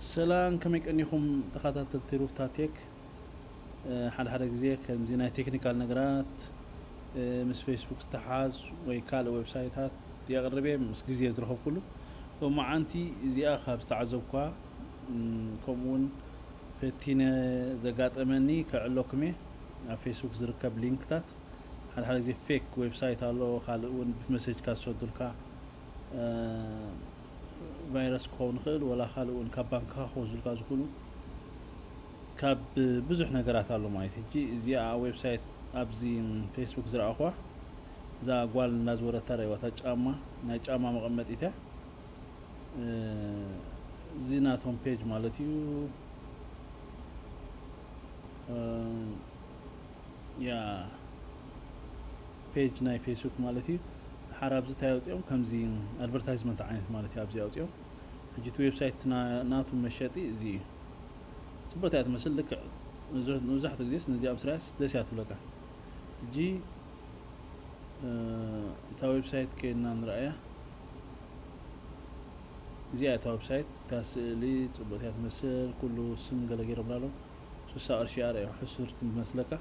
ሰላም፣ ከመይ ቀኒኹም ተኸታተልቲ ሩፍታ ቴክ? ሓደ ሓደ ግዜ ከምዚ ናይ ቴክኒካል ነገራት ምስ ፌስቡክ ዝተሓዝ ወይ ካልእ ዌብሳይታት የቕርብ እየ፣ ምስ ግዜ ዝረኸብኩሉ። ሎማዓንቲ እዚኣ ካብ ዝተዓዘብኳ ከምኡ እውን ፈቲነ ዘጋጠመኒ ከዕለኩም እየ። ኣብ ፌስቡክ ዝርከብ ሊንክታት ሓደ ሓደ ግዜ ፌክ ዌብሳይት ኣሎ፣ ካልእ እውን ብመሴጅካ ዝሰዱልካ ቫይረስ ክኸውን ይኽእል፣ ወላ ካልእ እውን ካብ ባንክኻ ክወስዱልካ ዝኽእሉ ካብ ብዙሕ ነገራት ኣሎ ማለት እዩ። ሕጂ እዚኣ ዌብሳይት ኣብዚ ፌስቡክ ዝረኣኹዋ እዛ ጓል እናዝወረታ ረእዋታ ጫማ ናይ ጫማ መቐመጢት እያ። እዚ ናቶም ፔጅ ማለት እዩ። ያ ፔጅ ናይ ፌስቡክ ማለት እዩ። ሓር ኣብዚ እንታይ ኣውፅኦም ከምዚ ኣድቨርታይዝመንት ዓይነት ማለት እዩ። ኣብዚ ኣውፅኦም ሕጂ እቲ ዌብሳይት ናቱ መሸጢ እዚ እዩ። ፅቡቅ እያ ትመስል። ልክዕ መብዛሕትኡ ግዜ ነዚኣ ምስራያስ ደስ እያ ትብለካ። ሕጂ እታ ዌብሳይት ከይድና ንረኣያ። እዚኣ እታ ዌብሳይት እታ ስእሊ ፅቡቅ እያ ትመስል። ኩሉ ስም ገለ ገይሮምላ ኣለዉ። ሱሳ ቅርሺ ኣርዮ ሕሱርቲ መስለካ።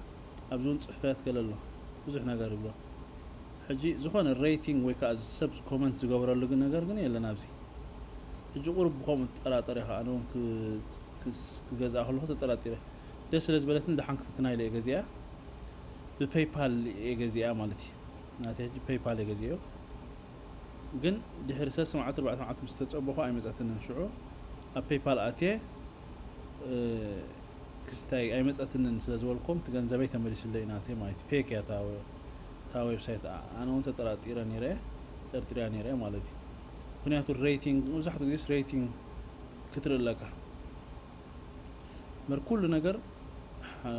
ኣብዚ እውን ፅሕፈት ገለ ኣሎ። ብዙሕ ነገር ይብሎ። ሕጂ ዝኾነ ሬቲንግ ወይ ከዓ ሰብ ኮመንት ዝገበረሉ ግን ነገር ግን የለን ኣብዚ። ሕጂ ቁሩብ ብኸምኡ ትጠራጠር ኢኻ። ኣነ እውን ክ- ክስ- ክገዝኣ ከለኹ ተጠራጢረ። ደስ ስለ ዝበለትኒ ደሓን ክፍትና ኢለ እየ ገዚኣ። ብፔይፓል እየ ገዚኣ ማለት እዩ። ናተይ ሕጂ ፔይፓል እየ ገዚኦ። ግን ድሕሪ ሰለስተ መዓልቲ ኣርባዕተ መዓልቲ ምስ ተፀበኹ ኣይመፀትንን። ሽዑ ኣብ ፔይፓል ኣትየ ክስታይ ኣይመፀትንን ስለ ዝበልኩም እቲ ገንዘበይ ተመሊሱለይ ናተይ ማለት እዩ። ፌክ እያ እታ ዌብሳይት። ኣነ እውን ተጠራጢረ ነይረ፣ ጠርጢርያ ነይረ ማለት እዩ። ምክንያቱ ሬቲንግ መብዛሕትኡ ግዜስ ሬቲንግ ክትርኢ ኣለካ። መር ኩሉ ነገር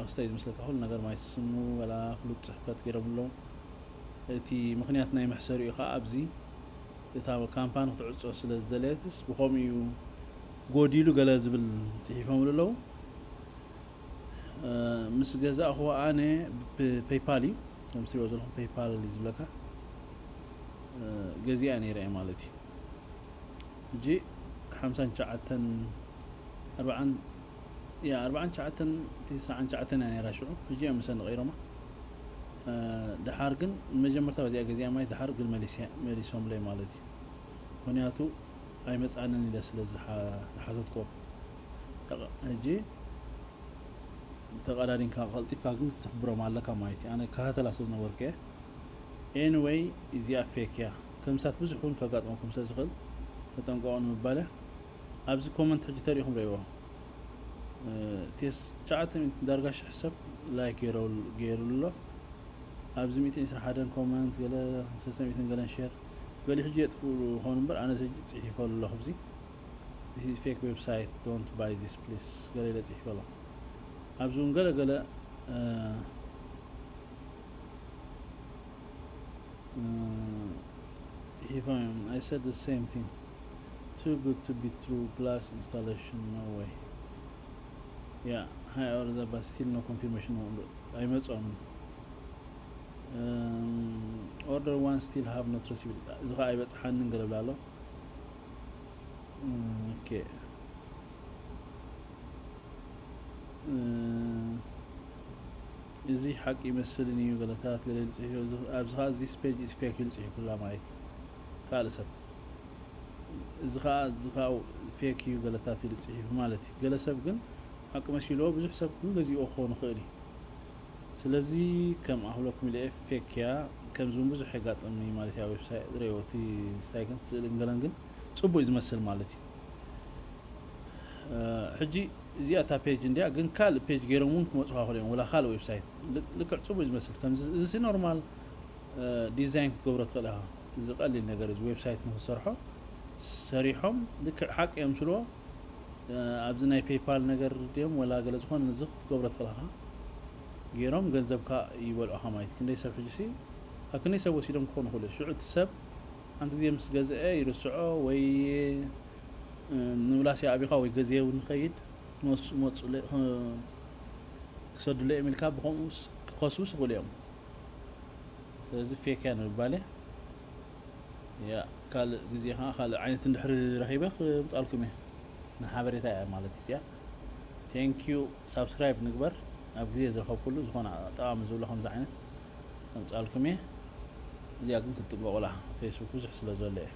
ክስታይ ዝመስለካ ኩሉ ነገር ማይ ስሙ ወላ ፍሉጥ ፅሕፈት ገይሮም ኣለዉ። እቲ ምክንያት ናይ መሕሰሪኡ ከዓ ኣብዚ እታ ካምፓኒ ክትዕፆ ስለ ዝደለየትስ ብከምኡ እዩ ጎዲሉ ገለ ዝብል ፅሒፎምሉ ኣለዉ። ምስ ገዛእኹ ኣነ ብፔይፓል እዩ፣ ከም ትሪኦ ዘለኹም ፔይፓል እዩ ዝብለካ። ገዚኣ ነይረ እየ ማለት እዩ። ሕጂ ሓምሳን ትሽዓተን ኣርባዓን ያ ኣርባዓን ትሽዓተን ትስዓን ትሽዓተን እያ ነይራ ሽዑ። ሕጂ እዮም ምሰኒ ቀይሮማ። ደሓር ግን መጀመርታ በዚኣ ገዚኣ ማለት ደሓር ግን መሊሶምለይ ማለት እዩ። ምክንያቱ ኣይመፃንን ኢለ ስለ ዝሓተትኮም ሕጂ ተቐዳዲንካ ቀልጢፍካ ግን ክትሕብሮም ኣለካ ማለት እዩ። ኣነ ከታተላ ስለ ዝነበርኩ እየ። ኤኒወይ እዚኣ ፌክ እያ። ከምሳት ብዙሕ እውን ከጋጥመኩም ስለ ዝኽእል ተጠንቀቑ ንምባል እያ። ኣብዚ ኮመንት ሕጂ ተሪኢኹም ረእይዎ። ቴስ ትሽዓተ ሚእቲ ዳርጋ ሽሕ ሰብ ላይክ ገይረውል- ገይሩሉ ኣሎ። ኣብዚ ሚእቲ ዕስራ ሓደን ኮመንት ገለ ሰለስተ ሚእትን ገለን ሼር ገሊኡ ሕጂ የጥፍኡሉ ይኾኑ እምበር ኣነ ሕጂ ፅሒፈሉ ኣለኹ ኣብዚ This is fake website, don't buy this please ገለ ኢለ ፅሒፈ ኣለኹ። ኣብዚ እውን ገለ ገለ ፅሒፎም እዮም። I said the same thing. Too good to be true plus installation, no way. Yeah, high order but still no confirmation. ኣይመፅኦምን። Order one still have not received። እዚ ከዓ ኣይበፅሓንን ገለ ብላ ኣሎ። ኦኬ። እዚ ሓቂ ይመስልን እዩ ገለታት ገለ ኢሉ ፅሒፉ። ኣብዚ ከዓ this page is fake ኢሉ ፅሒፉላ ማለት እዩ። ካልእ ሰብ እዚ ከዓ እዚ ከዓ ፌክ እዩ ገለታት ኢሉ ፅሒፉ ማለት እዩ። ገለ ሰብ ግን ሓቂ መሲልዎ ብዙሕ ሰብ ግን ገዚእዎ ክኸውን ይኽእል እዩ። ስለዚ ከም ኣህለኩም ኢለ ፌክ እያ። ከምዚ እውን ብዙሕ የጋጥምኒ ማለት እያ። ዌብሳይት ሬወቲ ስታይ ግን ስእልን ገለን ግን ፅቡቅ እዩ ዝመስል ማለት እዩ። ሕጂ እዚኣ እታ ፔጅ እንዲያ ግን ካልእ ፔጅ ገይሮም እውን ክመፁኻ ክእሉ እዮም። ወላ ካልእ ዌብሳይት ልክዕ ፅቡቅ እዩ ዝመስል። ከምዚ እዚ ሲ ኖርማል ዲዛይን ክትገብሮ ትኽእል ኢኻ። እዚ ቀሊል ነገር እዚ ዌብሳይት ንክሰርሖ ሰሪሖም ልክዕ ሓቂ እዮም ስልዎ ኣብዚ ናይ ፔይፓል ነገር ድዮም ወላ ገለ ዝኾነ እዚ ክትገብሮ ትኽእል ኢኻ። ገይሮም ገንዘብካ ይበልዑኻ ማለት እዩ። ክንደይ ሰብ ሕጂ ሲ ካብ ክንደይ ሰብ ወሲዶም ክኾኑ ይኽእሉ። ሽዑ እቲ ሰብ ሓንቲ ግዜ ምስ ገዝአ ይርስዖ ወይ ንብላስ ኣቢኻ ወይ ገዜ እውን ንኸይድ ክሰዱለ እዮም ኢልካ ብኸምኡ ክኸስቡ ይኽእሉ እዮም። ስለዚ ፌክ እያ ንምባል እያ። ካልእ ግዜ ከዓ ካልእ ዓይነት እንድሕሪ ረኺበ ክምፃልኩም እየ። ንሓበሬታ እያ ማለት እዩ እዚኣ። Thank you። ሳብስክራይብ ንግበር። ኣብ ግዜ ዝረኸብኩሉ ዝኾነ ጠቓሚ ዝብሎ ከምዚ ዓይነት ከምጻልኩም እየ። እዚኣ ግን ክትጥንቀቑላ፣ ፌስቡክ ብዙሕ ስለ ዘሎ እየ።